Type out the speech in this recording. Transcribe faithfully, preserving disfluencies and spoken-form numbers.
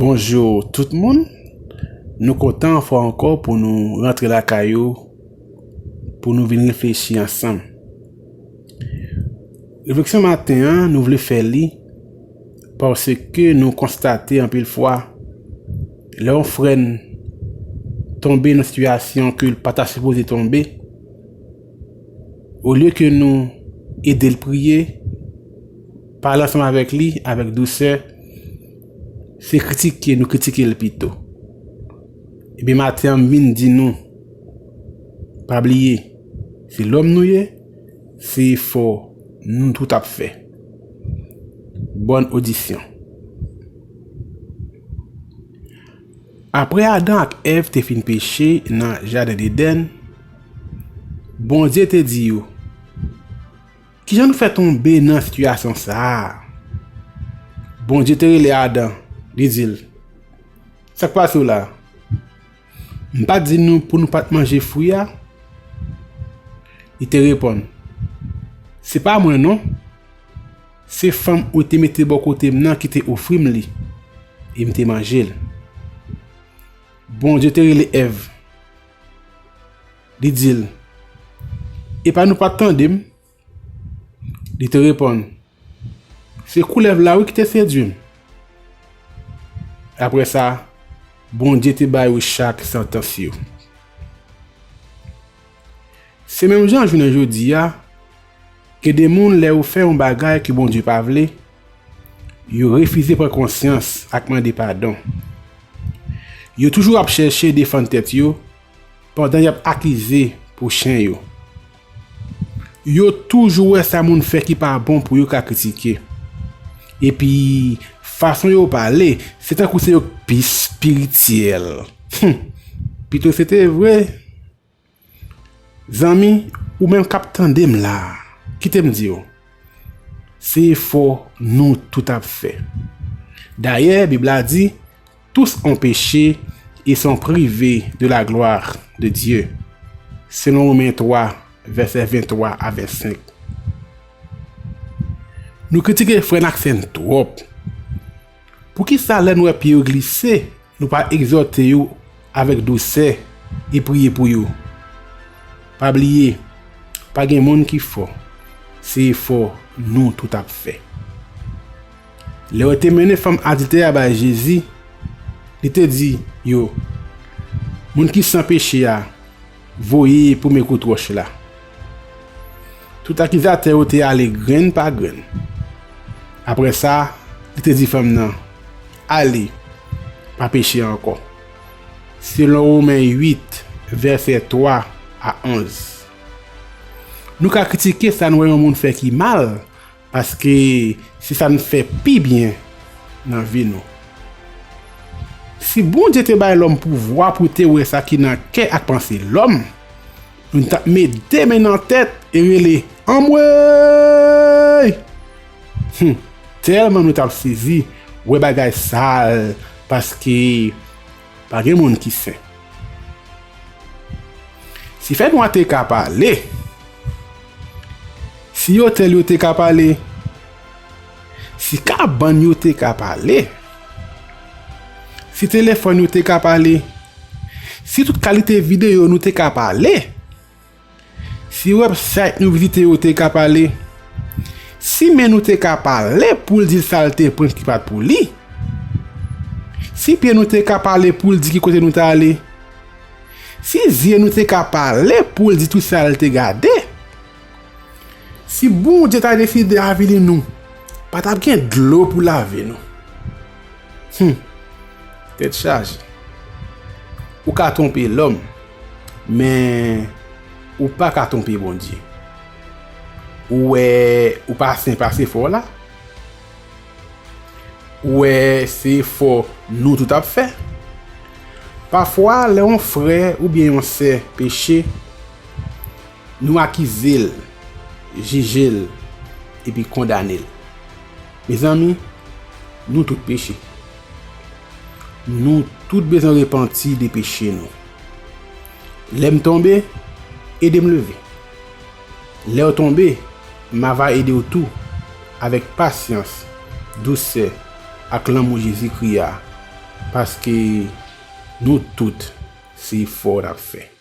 Bonjou tout moun. Nou kontan yon fwa ankò pou nou rantre lakay ou, pou nou vin reflechi ansanm. Refleksyon maten an, nou vle fè li paske nou konstate anpil fwa, lè yon frè n tonbe nan sitiyasyon ke l pa ta sipoze tonbe, olye ke nou ede l priye, pale ansanm avèk li avèk dousè, se kritike nou kritike l pito. Ebyen, maten an, m vin di nou, pa bliye, se lòm nou ye, se efò nou tout ap fè. Bòn odisyon. Apre Adan ak Èv te fin peche nan jaden Edenn, Bondye te di yo, "Kijan nou fè tonbe nan sitiyasyon sa a?" Bondye te rele Adan, li di l, "Sa k pase w la a? M pa t di nou pou nou pa t manje fwi a?" Li te reponn, "Se pa mwen non. Se fanm ou te mete bò kote m nan ki te ofri m li, e m te manje l." Bondye te rele Èv. Li di l, "Epa nou pa t tande m?" Li te reponn, "Se koulèv la wi ki te sedui m." Apre sa, Bondye te ba yo chak santans yo. Se menm jan jounen jodi a, gen de moun lè yo fè yon bagay ke Bondye pa vle, yo refize pran konsyans ak mande padon. Yo toujou ap chèche defann tèt yo pandan y ap akize pwochen yo. Yo toujou wè sa moun fè ki pa bon pou yo ka kritike. Epi, fason yo pale, se tankou se yo k pi espirityèl. Hum! Pito se te vre. Zanmi, ou menm k ap tande m la a, kite m di w, se efò nou tout ap fè. Dayè, Bib la di, "Tous ont péché et sont privés de la gloire de Dieu," selon Women twa, vèsè venntwa a vennsenk. Nou kritike frè n ak sè n twòp. Poukisa lè n wè pye yo glise, nou pa egzòte yo avèk dousè e priye pou yo? Pa bliye, pa gen moun ki fò, se efò nou tout ap fè. Lè yo te mennen fanm adiltè a bay Jezi, li te di yo, "Moun ki san peche a, voye premye kout wòch la." Tout akizatè yo te ale grenn pa grenn. Apre sa, li te di fanm nan, "Ale, pa peche ankò." Selon Women uit, vèsè twa a onz. Nou ka kritike sa n wè yon moun fè ki mal, paske se sa n fè pi byen nan vi nou. Si Bondye te bay lòm pouvwa pou te wè sa ki nan kè ak panse lòm, nou t ap met de men nan tèt e rele, "Anmwey!" Hum, tèlman nou t ap sezi wè bagay sal, paske pa gen moun ki sen. Si fènwa te ka pale, si otèl yo te ka pale, si kabann yo te ka pale, si telefòn yo te ka pale, si tout kalite videyo nou te ka pale, si website nou vizite yo te ka pale, si men nou te ka pale pou l di sa l te pran ki pa t pou li, si pye nou te ka pale pou l di ki kote nou t ale, si zye nou te ka pale pou l di tout sa l te gade, si Bondye ta deside avili nou, pa t ap gen dlo pou lave nou. Hum, tèt chaje. Ou ka twonpe lòm, men ou pa ka twonpe Bondye. Ou wè ou pa sen pase fò la? Ou wè se efò nou tout ap fè? Pafwa, lè yon frè oubyen yon sè peche, nou akize l, jije l, epi kondane l. Mezanmi, nou tout peche. Nou tout bezwen repanti de peche nou. Lè m tonbe, ede m leve. Lè w tonbe, m ava ede w tou, avèk pasyans, dousè, ak lanmou Jezikri a, Paske nou tout, se efò n ap fè.